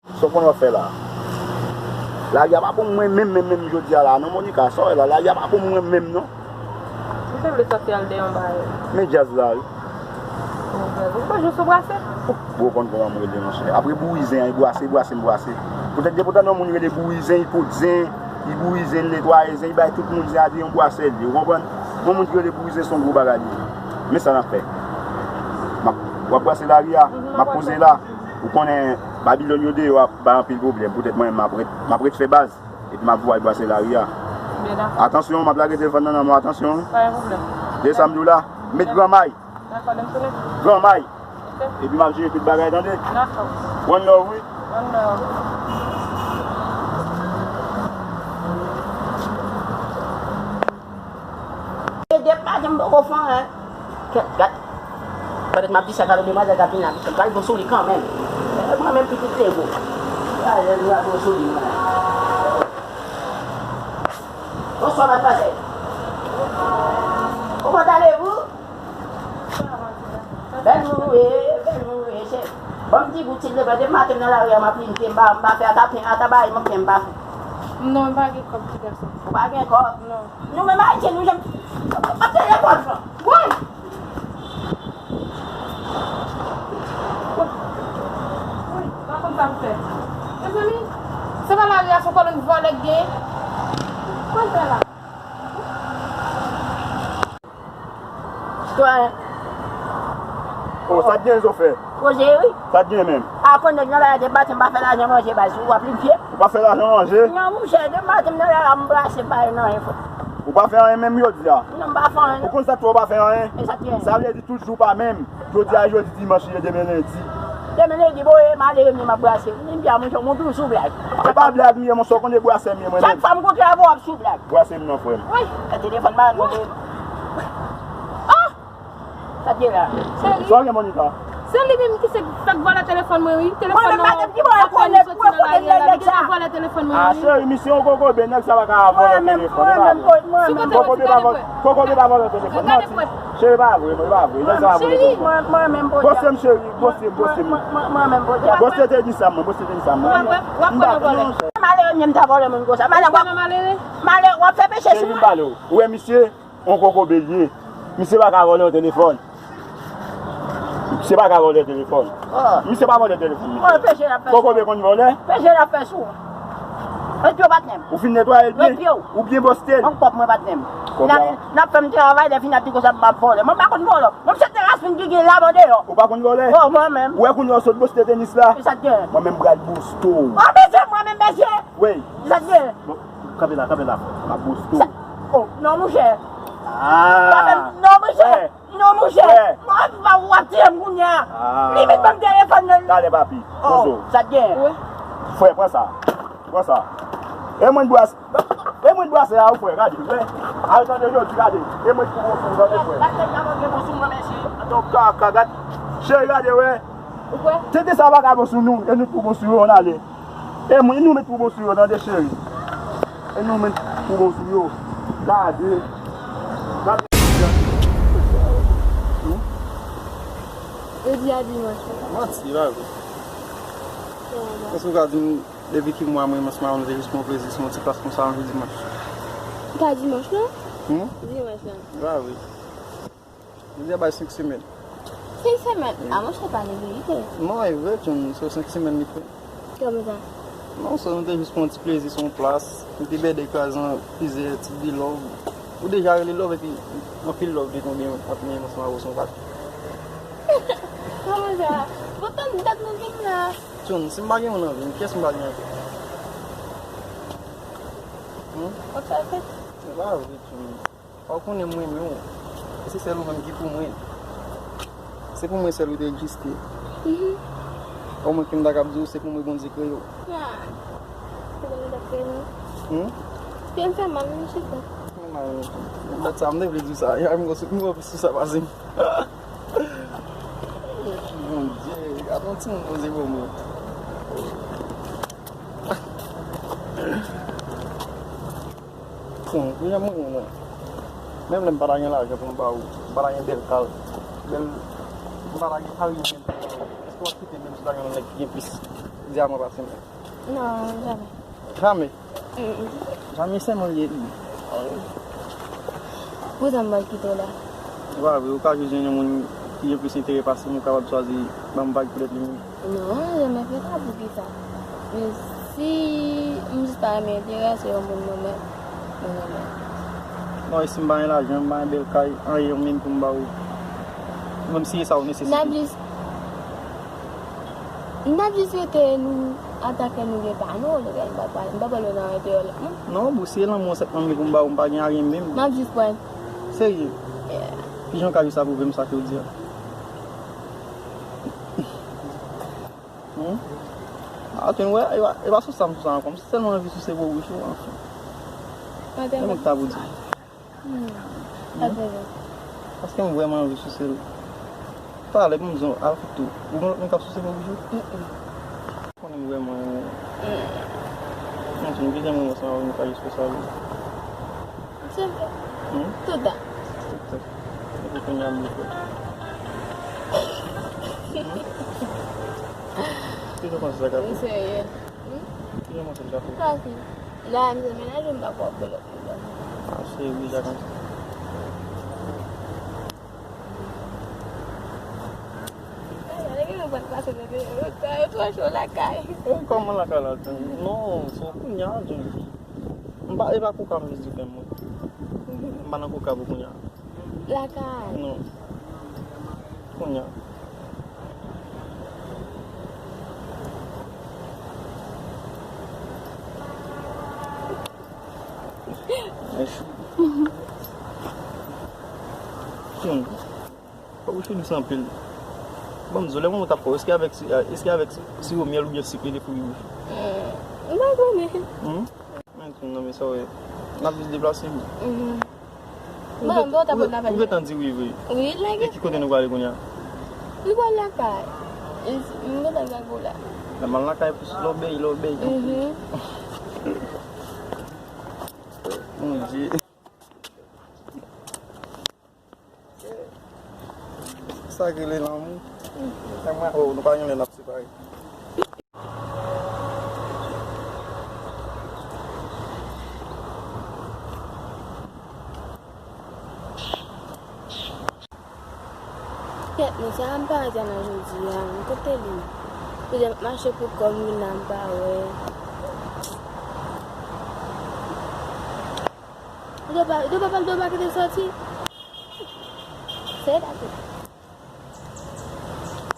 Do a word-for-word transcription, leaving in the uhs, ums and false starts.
Sa w konn w ap fè la? Lari a pa pou mwen menm, menm, menm jodi a la, non, Monica, sa w wè la, lari a pa pou mwen menm, non. Misye vle sòti al dèyè yon bagay. Men djaz la, wi. Ou pa jwe sou brase? Ou konn kòman m rele, monchè. Apre bouri zen an, li brase, li brase, m brase. Poutèt de poutèt yon moun rele bouri zen, li pot zen, li bouri zen, li netwaye zen, li bay tout moun zen, a di yon brasè li ye, ou konprann? Yon moun ki rele bouri zen se yon gwo bagay li ye. Men sa n ap fè. M ap, w ap brase lari a, m ap poze la. Ou konnen Babilòn yo deyò ap bay anpil pwoblèm. Poutèt mwen menm, m ap ret, m ap ret fè baz. Epi m ap voye brase lari a. Byen, dakò. Atansyon, m ap lage telefòn nan nan men w, atansyon. Pa gen pwoblèm. Tande sa m di w la? Met gran may. Dakò, lè m tounen. Gran may. Ok. Epi m ap jere tout bagay, tande? Dakò. One love, wi. One love. E de maten m poko fè anyen. Kèt, gad. Pandan m ap di sa, gade demwazèl k ap vini la, m pral bon sou li kanmenm. E mwen menm pitit Lego. Gade, m pral bon sou li, mwen. Bonswa, madmwazèl. Comment allez-vous? Bèl moun ou ye, bèl moun ou ye, cheri. Ban m di bout silvouplè, de maten m nan lari a, m ap li m pye, m pa, m pa fè ata plen, ata bagay, m ap fè, m pa fè. Non, m pa gen kòb, ti gason. Ou pa gen kòb? Non. Nou menm Ayisyen, nou janm ap telefòn, non. Woy! Woy, pa konn sa m fè. Mezanmi, se pa lari a, se yon kolonn vòlè k genyen. Kòman l fè la? Sitwayen. Oh, sa k gen, Zofè? Koze, wi. Sa k gen menm? A, konn nèg nan la, de maten m pa fè lajan manje, baz, ou ap li m pye? Ou pa fè lajan manje? Non, monchè, de maten m nan la, m brase, m pa jwenn anyen fè. Ou pa fè anyen menm jodi a? Non, m pa fè anyen, non. Ou konn sa k fè ou pa fè anyen? E sa k gen? Sa vle di tout jou pa menm. Jodi a, jodi dimanch, li ye demen lendi. Demen lendi, bon, e malere m ye, m ap brase. Wi, m di a, monchè, m toujou sou blag. Se pa blag m ye, monchè, ou konnen brasè m ye, mwen menm. Chak fwa m kontre avè w, w ap sou blag. Brase m nan, frè m. Wi. E telefòn m a, non. Ah! Sa k ye la? Cheri. Sa w gen, Monica? Se li menm ki se fèk vòlè telefòn mwen, wi. Telefòn nan, apèn li soti nan lari a la, li gentan vòlè telefòn mwen, wi. Ah, cheri, misye yon kokobe, nèg sa pa ka vòlè telefòn, e pa vre. Kokobe pa vòlè, kokobe pa vòlè telefòn, manti. Cheri, pa vre, non, e pa vre. Nèg sa pa vòlè telefòn. Bwose m, cheri, bwose m, bwose m. Bwose tenis la, mwen, bwose tenis la, mwen. M pa, non, cheri. Malere, m ta vòlè moun konsa. Malere, w ap, malere, w ap fè peche sou mwen. Cheri, m pale w. Ou wè misye? On kokobe l ye. Misye pa ka vòlè yon telefòn. Misye pa ka vòlè telefòn. Oh. Misye pa vòlè telefòn, misye. Oh, peche l ap fè sou. Kokobe konn vòlè? Peche l ap fè sou. Ret pye w, patnè m. Ou fin netwaye l byen? Ret pye w. Ou byen bòste l? Mwen kòb mwen, patnè m. N ap, n ap fè m travay, lè fini ap di konsa m ap vòlè. Mwen pa konn vòlè. Mwen se te rasin ki gen la bò deyò. Ou pa konn vòlè? Oh, mwen menm. Ou wè kounye a w sot bòste tenis la? E sa k gen? Mwen menm m pral bòste w. Oh, mesye, mwen menm, mesye. Wi. E sa k gen? Kanpe la, kanpe la. M ap bòste w. Sa, oh, non, monchè. Ah. Pa fè m, non, monchè. Frè. Non, monchè. Frè. Mwen pa w ap tiye m kounye a. Ah. Limit ban m telefòn nan. Talè, papi. Oh, poze w. Sa t gen? Wi. Frè, pran sa. Pran sa. E mwen k bwase. E mwen k bwase a, wi, frè, gade, frè. Al tande jodi, gade. E mwen k pou bon sou ou, tande, frè. Gade, gade, gade, bon sou mwen, mesye. Atò, kaka, gade. Cheri, gade, wè. Ou kwè? Tenten sa pa ka bon sou nou, e nou t pou bon sou yo, ann ale. E mwen, nou menm t pou bon sou yo, tande cheri. E nou menm t pou bon sou yo. Gade. Gade. Jodi a dimanch. Manti, pa vre. Èske w ka di m depi ki mwa mwen menm ansanm avè w nou te jis pran plezi sou yon ti plas konsa yon jou dimanch? Pa dimanch, non? Hmm? Dimanch la. Pa vre. Jodi a bay senk semèn. Senk semèn? Wi. A, monchè, pa gen verite. Non, e vre, John, se senk semèn li fè. Kòman sa? Non, se nou te jis pran ti plezi sou yon plas, nou te bèdè kraze plizyè tip de love. Ou deja rele love epi anpil love te tonbe ant mwen ansanm avè w sou yon plas. Kòman sa? Bon, tann dat nou vin la. John, si m pa gen moun nan vi m, kiyès m pral gen ankò? Hmm? Ok, ok. Se pa vre, John. Ou konnen m renmen w. E se sèl ou menm ki pou mwen. Se pou mwen sèl ou te egziste. Mhm. Omwen ke m ta kab di w, se pou mwen Bondye kreye w. Ah. Se pou mwen Bondye kreye m. Hmm? Kè m fè mal, wi, chita. Fè mal, wi. Dat sa, m te vle di w sa. Ya, m gwo sou, m gwo plis sou sa pase m. Bondye, gade yon timoun poze pou mwen. Bon, kounye a mwen, mwen, mwen. Menm lè m pa ta gen lajan pou m ba ou, m pa ta gen bèl kal, bèl, m pa ta gen kal, gen bèl kal. Èske w ap kite menm si w ta gen yon nèg ki gen plis? Di a mwen pase mwen. Non, jamè. Jamè? Mm, mm. Jamè sèlman li ye. Pou sa m pral kite w la. Ou pa vre, ou ka jwenn yon moun ki gen plis enterè pase m, ou kapab chwazi ban m vag poutèt li menm. Non, jamè fè sa, poukisa? Men si m jis pa renmen enterè, se yon moun mwen menm, mwen renmen. Non, e si m pa gen lajan, m pa gen bèl kay, anyen menm pou m ba ou. Menm si e sa ou nesesite. N ap jis N ap jis rete nou atake nou gen pa nou, lè m pa pale, m pa pale nan enterè lòt moun. Non, boo, si e lanmou an sèlman m gen pou m ba ou, m pa gen anyen menm. N ap jis pran. Serye? Yeah. Kijan w ka jis apwouve m sa ke w di a? Hmm? Atann, wè, e pa, e pa sou sa m sou sa ankò. M sèlman anvi souse bò bouch ou, anfen. Atann. E mwen ki ta pou di. Hmm. Sa fè lè. Paske m vrèman anvi souse l. Talè pou m di w, al fout tou. Ou gen lòt moun k ap souse bò bouch ou? Mm, mm. Konnen m vrèman renmen w. Mm. Mwen di m, ki jan mwen wè sa, mwen pa jis fè sa vre. Se vre. Hmm? Toutan. Toutan. Epi kounye a m vle fè. Hmm? Ki jan w panse sa ka fèt? Ou serye? Hmm? Ki jan w panse l ka fèt? Fasil. La, m se menaj ou, m pa kwè w pou lòt moun. Ah, se deja konsa. Nèg yo pral pase nan deyò, yo twò cho lakay. Kòman lakay la? Non, se kounye a, m pa, e pa koka m jis di fè mwen. M pa nan koka pou kounye a. Lakay. Non. Kounye a. Hmm. Fòk ou chou dous anpil. Bon, m di w, lè mwen t ap fè w, èske avèk si-, èske avèk siwo myèl oubyen sik li te fou bouch? Hmm. M pa konnen. Hmm? Men, non, men sa w ye. N ap jis deplase wi. Mhm. Ou gentan di wi vre. Wi, lè. E ki kote nou prale kounye a? Nou pral lakay. E si, m gentan gade w la. Nan mal lakay pou lòbèy, lòbèy. Mhm. Mon Dieu. Sa k rele lanmou. Nèg mwen, oh, nou pa gen lè n ap separe. Kèt, men sa m pa wè nan jodi a, men kote li? Poutèt m ap mache pou kò m, vin la m pa wè. Dwa pa, dwa pa pale, dwa pa kite soti. Se la tou.